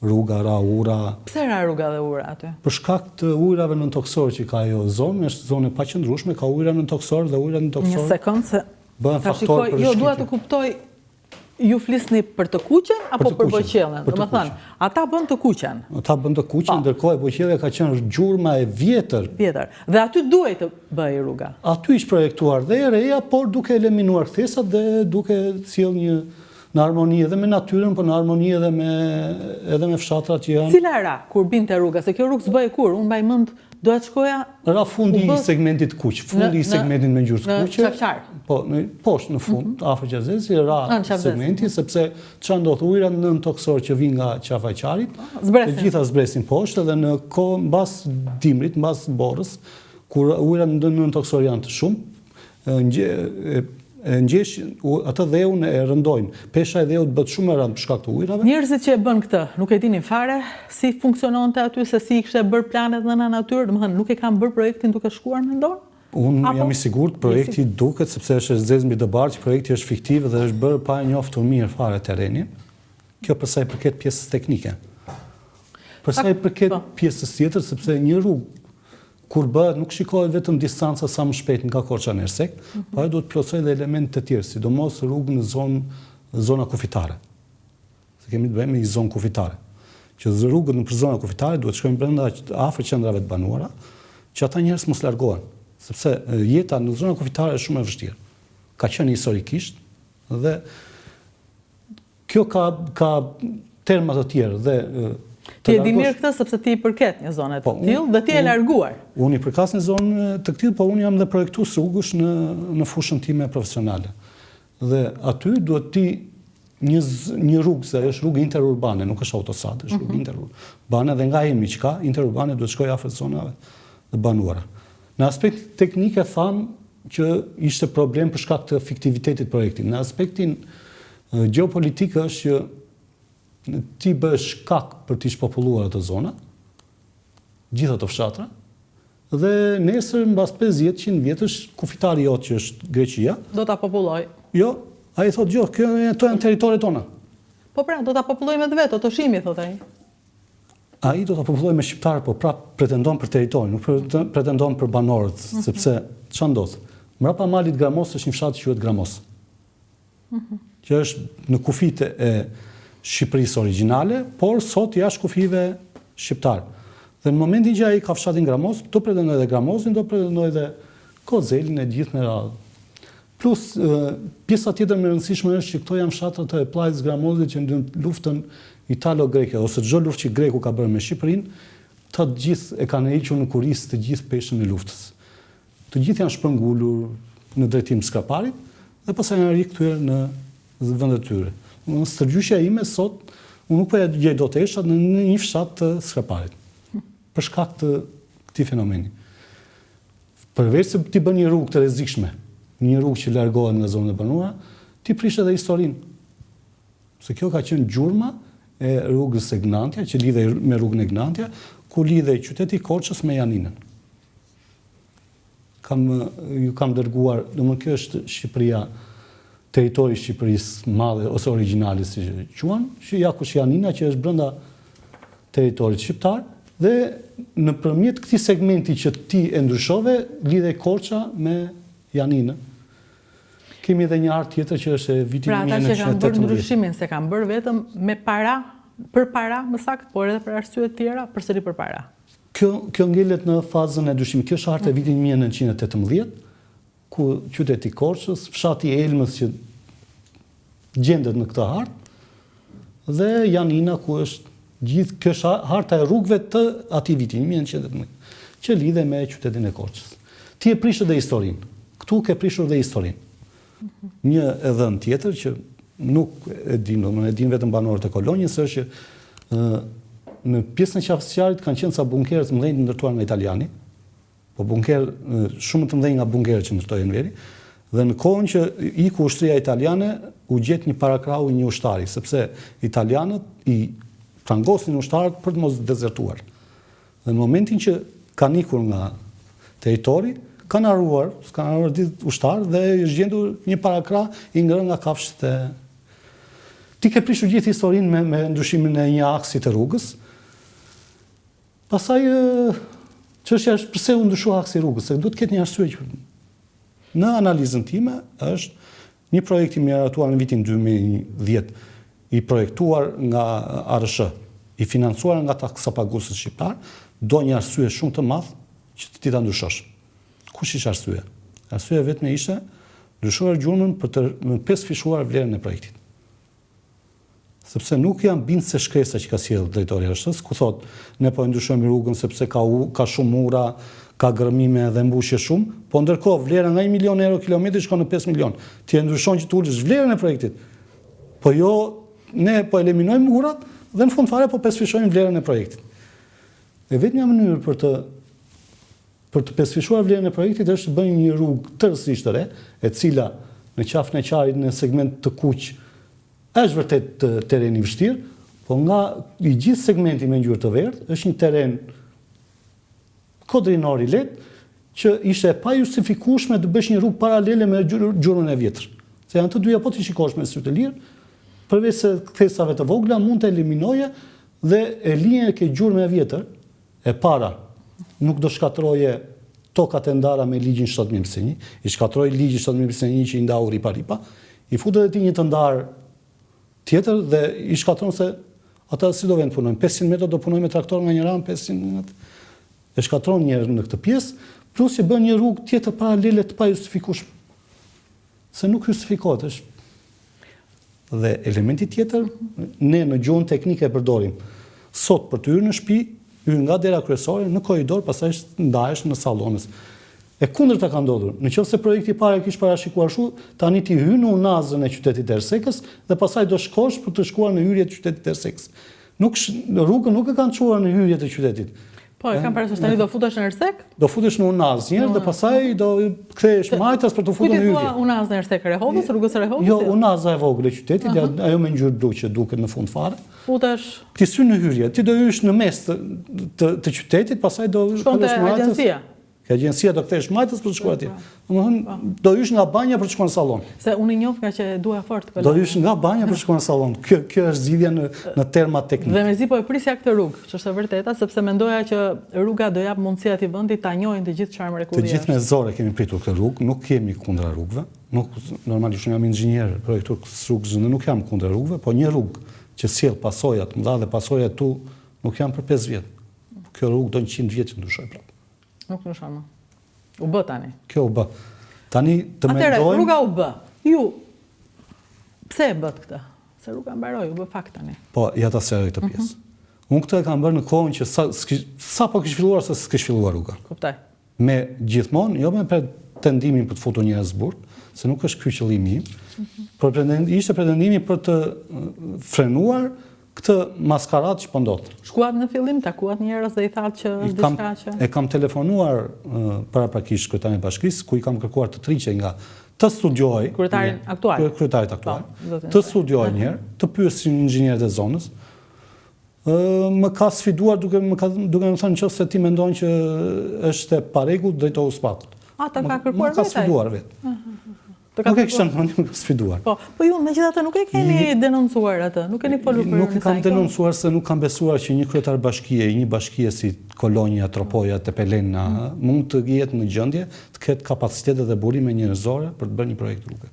Rruga, ra ura. Pse ra rruga dhe ura aty? Për shkak të ujërave nëntokësore që ka ajo zonë, është zonë e paqëndrueshme, ka ujëra nëntokësore dhe ujërat nëntokësore. Një sekondë se bëhen faktor për Jo, dua të kuptoj ju flisni për të kuqen apo për Bojqellën? Domethënë, ata bënë të kuqen. Ata bënë të kuqen, po. ndërkohë e Bojqellja ka qenë gjurma e vjetër. Vjetër. Dhe aty duhej të bëhej rruga. Aty ishte projektuar dhe e reja, por duke eliminuar kthesat dhe duke sjellë një Në harmoni edhe me natyrën, po në harmoni edhe me edhe me fshatrat që janë. Cila ra kur binte rruga, se kjo rrugë s'bëhej kurrë, unë mbaj mend doja të shkoja Ra fundi i segmentit të kuq, fundi i segmentit me ngjyrë të kuqe. Në Qafë-Qarr. Po, në poshtë në fund, mhm. afër Qafë-Zezës, ra segmenti sepse ça ndodh ujërat nëntokësorë që vijnë nga Qafa e Qarrit, të gjitha zbresin poshtë edhe në kohë mbas dimrit, mbas borës, kur ujërat nëntokësorë janë të shumtë, e ngjeshin atë dheun e rëndojnë. Pesha e dheut bëhet shumë e rëndë për shkak të ujërave. Njerëzit që e bënë këtë, nuk e dinin fare si funksiononte aty, se si i kishte bërë planet nëna natyrë, domethënë nuk e kanë bërë projektin duke shkuar mendon? Unë jam i sigurt, projekti duket sepse është e zezë mbi të bardhë që projekti është fiktiv dhe është bërë pa e njoftur mirë fare terrenin. Kjo për sa i përket pjesës teknike. Për sa i përket po. pjesës tjetër, sepse një rrugë Kur bëhet, nuk shikohet vetëm distanca sa më shpejt nga Korça në Ersekë, mm -hmm. po ajo duhet të plotësojë dhe elemente të tjerë, sidomos rrugë në zonë zona kufitare. Se kemi të bëjmë me një zonë kufitare. Që rrugët nëpër zona kufitare duhet të shkojnë brenda afër qendrave të banuara, që ata njerëz mos largohen, sepse jeta në zona kufitare është shumë e vështirë. Ka qenë historikisht dhe Kjo ka ka terma të tjerë dhe Ti e di mirë këtë sepse ti i përket një zone të po, tillë dhe ti je larguar. Unë i përkas një zone të këtillë, po unë jam dhe projektues rrugësh në në fushën time profesionale. Dhe aty duhet ti një një rrugë, se është rrugë interurbane, nuk është autostradë, është rrugë mm -hmm. interurbane dhe nga emri që ka, interurbane duhet shkojë afër zonave të banuara. Në aspekt teknik e thamë që ishte problem për shkak të fiktivitetit të projektit. Në aspektin gjeopolitik është që ti bëhesh shkak për t'i shpopulluar ato zona, gjithë ato fshatra, dhe nesër mbas 50-100 vjetësh kufitari jot që është Greqia, do ta popullojë. Jo, ai thotë jo, kjo ato janë territoret tona. Po pra, do ta popullojë me të vet, o të shimi thotë ai. Ai do ta popullojë me shqiptarë, po prap pretendon për territorin, nuk pretendon për banorët, mm -hmm. sepse ça ndodh? Mbrapa malit Gramos është një fshat që quhet Gramos. Mm -hmm. Që është në kufijtë e Shqipërisë origjinale, por sot jashtë kufijve shqiptar. Dhe në momentin që ai ka fshatin Gramos, do pretendojë edhe Gramosin, do pretendojë edhe Kozelin e gjithë me radhë. Plus, pjesa tjetër më e rëndësishme është që këto janë fshatra të Pllajës Gramozit që në luftën italo-greke ose çdo luftë që greku ka bërë me Shqipërinë, këta të gjithë e kanë hequr në kurriz të gjithë peshën e luftës. Të gjithë janë shpërngulur në drejtim të Skraparit dhe pastaj janë rikthyer në vendet e tyre. Domethënë stërgjyshja ime sot unë nuk po ja gjej dot eshtrat në një fshat të Skraparit. Për shkak të këtij fenomeni. Përveç se ti bën një rrugë të rrezikshme, një rrugë që largohet nga zonat e banuara, ti prish edhe historinë. Se kjo ka qenë gjurma e rrugës Egnatia, që lidhej me rrugën Egnatia, ku lidhej qyteti i Korçës me Janinën. Kam ju kam dërguar, domethënë kjo është Shqipëria, territori i Shqipërisë së madhe ose origjinale si e quan, që ja kush Janina që është brenda territorit shqiptar dhe nëpërmjet këtij segmenti që ti e ndryshove, lidhej Korça me Janinën. Kemi edhe një hartë tjetër që është e vitit 1918. Pra ata që kanë bërë ndryshimin, s'e kanë bërë vetëm me para, për para, më saktë, por edhe për arsye të tjera, përsëri për para. Kjo, kjo ngelet në fazën e dyshimit. Kjo është harta e vitit 1918, ku qyteti i Korçës, fshati i Elmës që gjendet në këtë hartë, dhe Janina ku është gjithë kjo është harta e rrugëve të atij viti 1918, që lidhej me qytetin e Korçës. Ti e prish edhe historinë. Këtu ke prishur dhe historinë. Një e dhënë tjetër që nuk e din, domethënë e din vetëm banorët e Kolonjës është që në pjesën e Qafës Qarrit kanë qenë ca bunkerë të mëdhenj të ndërtuar nga italiani, Po bunkerë shumë më të mëdhenj nga bunkerët që ndërtoi Enveri, dhe në kohën që iku ushtria italiane, u gjet një parakrahu i një ushtari, sepse italianët i prangosnin ushtarët për të mos dezertuar. Dhe në momentin që kanë ikur nga territori, kanë harruar, kanë harruar ditë ushtarë dhe është gjendur një parakrah i ngrënë nga kafshët e. Ti ke prishur gjithë historinë me, me ndryshimin e një aksi të rrugës. Pastaj çështja është pse u ndryshua aksi i rrugës, se duhet të ketë një arsye që në analizën time është një projekt i miratuar në vitin 2010, i projektuar nga ARRSH, i financuar nga taksapaguesit shqiptarë, do një arsye shumë të madh që ti ta ndryshosh. Kush ishte arsyeja? Arsyeja e vetme ishte ndryshuar gjurmën për të pesëfishuar vlerën e projektit. Sepse nuk jam bindëse shkresa që ka sjellë drejtori i ARRSH-së, ku thotë ne po e ndryshojmë rrugën sepse ka ka shumë ura, ka gërmime dhe mbushje shumë, po ndërkohë vlera nga 1 milion euro kilometri shkon në 5 milion. Ti e ndryshon që të ulësh vlerën e projektit. Po jo, ne po eliminojmë urat dhe në fund fare po pesëfishojmë vlerën e projektit. E vetmja mënyrë për të Për të pesëfishuar vlerën e projektit është të bëjmë një rrugë tërësisht të re, e cila në Qafën e Qarrit në segment të kuq është vërtet terren i vështirë, po nga i gjithë segmenti me ngjyrë të verdhë është një terren kodrinor i lehtë që ishte e pajustifikueshme të bësh një rrugë paralele me gjurmën e vjetër. Se janë të dyja po t'i shikosh me sy të lirë, përveç se kthesave të vogla mund të eliminoje dhe e lije ke gjurma e vjetër, E para, nuk do shkatërroje tokat e ndara me ligjin 7151, i shkatërroi ligji 7151 që i ndau ripa ripa, i fut edhe ti një të ndarë tjetër dhe i shkatërron se ata si do venë të punojnë, 500 metra do punojnë me traktor nga njëra anë, 500 metra. E shkatërron një herë në këtë pjesë, plus që bën një rrugë tjetër paralele të pajustifikueshme. Se nuk justifikohet, është Dhe elementi tjetër, ne në gjuhën teknike e përdorim. Sot për të hyrë në shtëpi, hyn nga dera kryesore në korridor, pastaj ndahesh në sallone. E kundërta ka ndodhur. Në qoftë se projekti i parë e kish parashikuar kështu, tani ti hyn në unazën e qytetit të Ersekës dhe pastaj do shkosh për të shkuar në hyrje të qytetit të Ersekës. Nuk rrugën nuk e kanë çuar në hyrje të qytetit. Po, e kam parasysh tani do futesh në Ersekë? Do futesh në unazë një herë dhe pastaj do kthehesh majtas për t'u futur në hyrje. Kujt i thua unazë në Ersekë, Rehovës, rrugës së Rehovës? Jo, unaza e vogël e qytetit, ajo me ngjyrë blu që duket në fund fare. Futesh. Ti s'hyn në hyrje, ti do hysh në mes të të, të qytetit, pastaj do shkon te agjencia. Ke agjencia do kthehesh majtas për të shkuar atje. Domethënë, po. do hysh nga banja për të shkuar në sallon. Se unë i njoh nga që e dua fort Do hysh nga banja për të shkuar në sallon. Kjo kjo është zgjidhja në në terma teknikë. Dhe mezi po e prisja këtë rrugë, që është e vërteta, sepse mendoja që rruga do japë mundësi atij vendi ta njohin të gjithë çfarë mrekullie. Të gjithë me zor e kemi pritur këtë rrugë, nuk jemi kundra rrugëve. Nuk normalisht unë jam inxhinier, projektues rrugësh dhe nuk jam kundra rrugëve, po një rrugë që sjell pasoja të mëdha dhe pasojat tu nuk janë për 5 vjet. Kjo rrugë do 100 vjet që ndryshojë prapë. Nuk ndryshon më. U bë tani. Kjo u bë. Tani të mendojmë... Atëherë, rruga u bë. Ju, pse e bëtë këtë? Se rruga mbaroi, u bë fakt tani. Po, ja ta sqaroj këtë pjesë. Mm -hmm. Unë këtë e kam bërë në kohën që sa, sapo kish filluar, se s'kish filluar rruga. Kuptoj. Me gjithmonë, jo me pretendimin për të futur njerëz në burg, se nuk është ky qëllimi im, mm -hmm. por pretend, ishte pretendimi për të frenuar Këtë maskaradë që po ndodh. Shkuat në fillim, takuat njerëz dhe i thatë që është diçka që... E kam telefonuar paraprakisht kryetarin e bashkisë, ku i kam kërkuar të tërhiqej nga të studiojë... Kryetarin aktual. Kryetarit aktual. Po, të studiojë një herë, të pyesin inxhinierët e zonës. Më ka sfiduar duke më ka duke më thënë nëse ti mendon që është e parregullt drejtohu SPAK-ut. A ta ka kërkuar vetë? Më ka sfiduar vetë. Nuk e kisha në mendje, më ka sfiduar. Po, po ju megjithatë nuk e keni denoncuar atë, nuk keni folur për Nuk e kam denoncuar se nuk kam besuar që një kryetar bashkie, i një bashkie si Kolonja, Tropoja, Tepelena, mm. mund të jetë në gjendje të ketë kapacitete dhe burime njerëzore për të bërë një projekt rruge.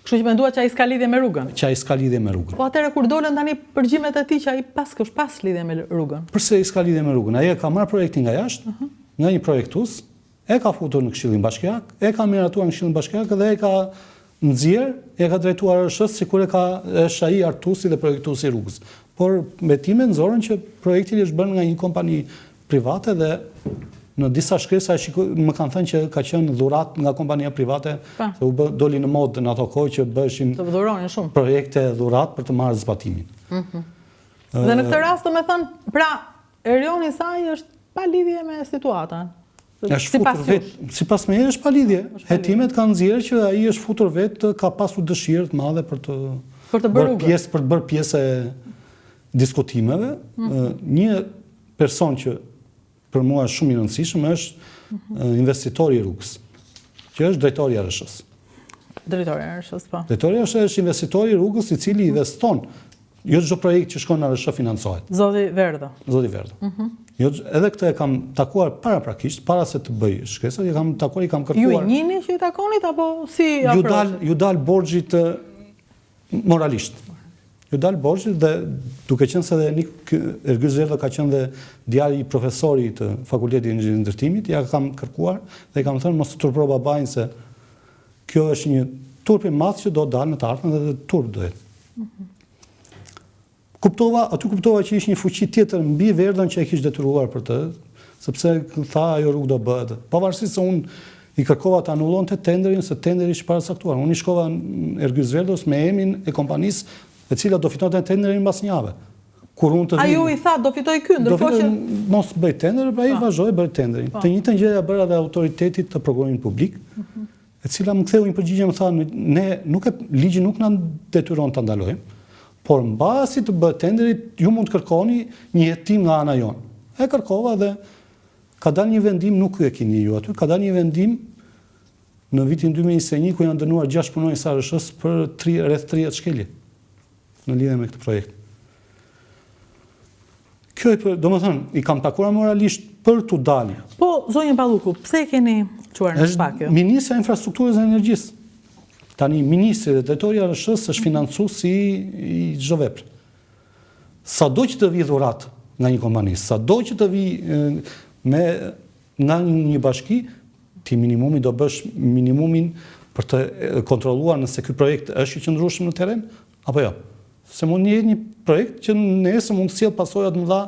Kështu që menduat që ai s'ka lidhje me rrugën? Që ai s'ka lidhje me rrugën. Po atëherë kur dolën tani përgjimet e tij që ai paskësh pas lidhje me rrugën? Përse ai s'ka lidhje me rrugën? Ai e ka marrë projektin nga jashtë, uh mhm. -huh. nga një projektues, E ka futur në Këshillin Bashkiak, e ka miratuar në Këshillin Bashkiak dhe e ka nxjerrë, e ka drejtuar ARRSH-së sikur e ka është ai hartuesi dhe projektuesi i rrugës. Por hetimet nxorën që projekti është bërë nga një kompani private dhe në disa shkresa shiko, më kanë thënë që ka qenë dhuratë nga kompania private, pa. se u bë doli në modë në ato kohë që bëheshin të dhuronin shumë projekte dhuratë për të marrë zbatimin. Mm -hmm. Dhe në këtë rast, domethënë, pra Erion Isai është pa lidhje me situatën. Është futur vetë, sipas meje është pa lidhje. Hetimet kanë nxjerrë që ai është futur vetë, ka pasur dëshirë të madhe për të për të bërë pjesë, për të bërë pjesë e diskutimeve. Mm. Një person që për mua është shumë i rëndësishëm është mhm. investitori i rrugës, që është drejtori i ARRSH-së. Drejtori i ARRSH-së, po. Drejtori i ARRSH-së është investitori i rrugës i cili investon. Jo çdo projekt që shkon në ARRSH financohet. Zoti Verdho. Zoti Verdho. Mm -hmm. Jo, edhe këtë e kam takuar paraprakisht, para se të bëj shkresat, i kam takuar, i kam kërkuar. Ju i njihni që i takonit apo si ju dal, ju dal borxhit moralisht. Ju dal borxhit dhe duke qenë se dhe Nik Ergys Verdho ka qenë dhe djali i profesorit të Fakultetit të Inxhinierisë Ndërtimit, ja kam kërkuar dhe i kam thënë mos të turpëro babain se kjo është një turp i madh që do dalë në të ardhmen dhe, dhe turp do jetë. Mm -hmm. Kuptova, aty kuptova që ishte një fuqi tjetër mbi Verdhon që e kish detyruar për të, sepse tha ajo rrugë do bëhet. Pavarësisht se unë i kërkova të anullonte tenderin, se tenderi ishte paracaktuar. Unë i shkova Ergys Verdhos me emrin e kompanisë e cila do fitonte tenderin mbas një jave. Kur unë të A ju i tha do fitojë ky, ndërkohë që mos bëj tender, ai po. vazhdoi bëri tenderin. Po. Të njëjtën gjë ja bëra dhe autoritetit të prokurimit publik. Mhm. E cila më ktheu një përgjigje më tha ne nuk e ligji nuk na detyron ta ndalojmë, por mbasi të bëhet tenderi ju mund të kërkoni një hetim nga ana jonë. E kërkova dhe ka dalë një vendim, nuk e keni ju aty, ka dalë një vendim në vitin 2021 ku janë dënuar 6 punonjës ARRSH-së për 3 rreth 30 shkelje në lidhje me këtë projekt. Kjo e për, domethënë, i kam takuar moralisht për t'u dalë. Po, zonjën Balluku, pse e keni çuar në SPAK ju? Ministrja e Infrastrukturës dhe Energjisë. Tani, ministri dhe drejtori i ARRSH-së është financuesi i çdo vepre. Sado që të vijë dhuratë nga një kompani, sado që të vijë me nga një bashki, ti minimumi do bësh minimumin për të kontrolluar nëse ky projekt është i qëndrueshëm në terren apo jo. Se mund të jetë një projekt që nesër mund të sjellë pasoja të mëdha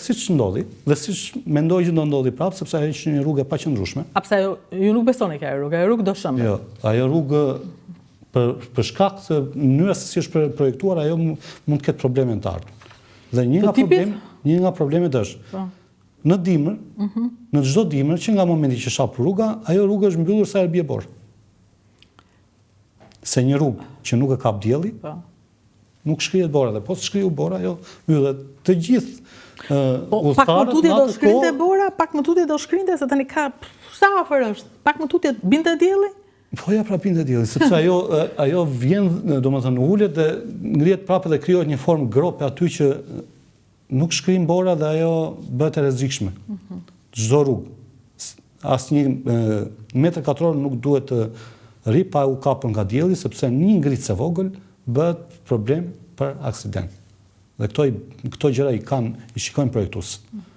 siç ndodhi dhe siç mendoj që do ndodhi prapë sepse ajo është një rrugë e paqëndrueshme. A pse ajo ju nuk besoni ke ajo rrugë, ajo rrugë do shembet. Jo, ajo rrugë për për shkak të mënyrës se si është projektuar ajo mund të ketë probleme në të ardhmen. Dhe një nga problem, një nga problemet është. Po. Në dimër, mhm. në çdo dimër që nga momenti që është hapur rruga, ajo rrugë është mbyllur sa herë bie borë. Se një rrugë që nuk e kap dielli, po. nuk shkrihet bora dhe po të shkriu bora, ajo mbyllet. Të gjithë po, pak më tutje do shkrinte bora, pak më tutje do shkrinte, se tani ka, sa afër është, pak më tutje binte dielli? Po ja pra binte dielli, sepse ajo, ajo vjen, domethënë, ulet dhe ngrihet prapë dhe krijohet një formë grope aty që Nuk shkrin bora dhe ajo bëhet e rrezikshme. Mhm. Çdo rrugë, asnjë metër katror nuk duhet të rri pa u kapur nga dielli, sepse një ngricë e vogël bëhet problem për aksident. Dhe këto, këto gjëra i kanë, i shikojnë projektuesit. Mhm.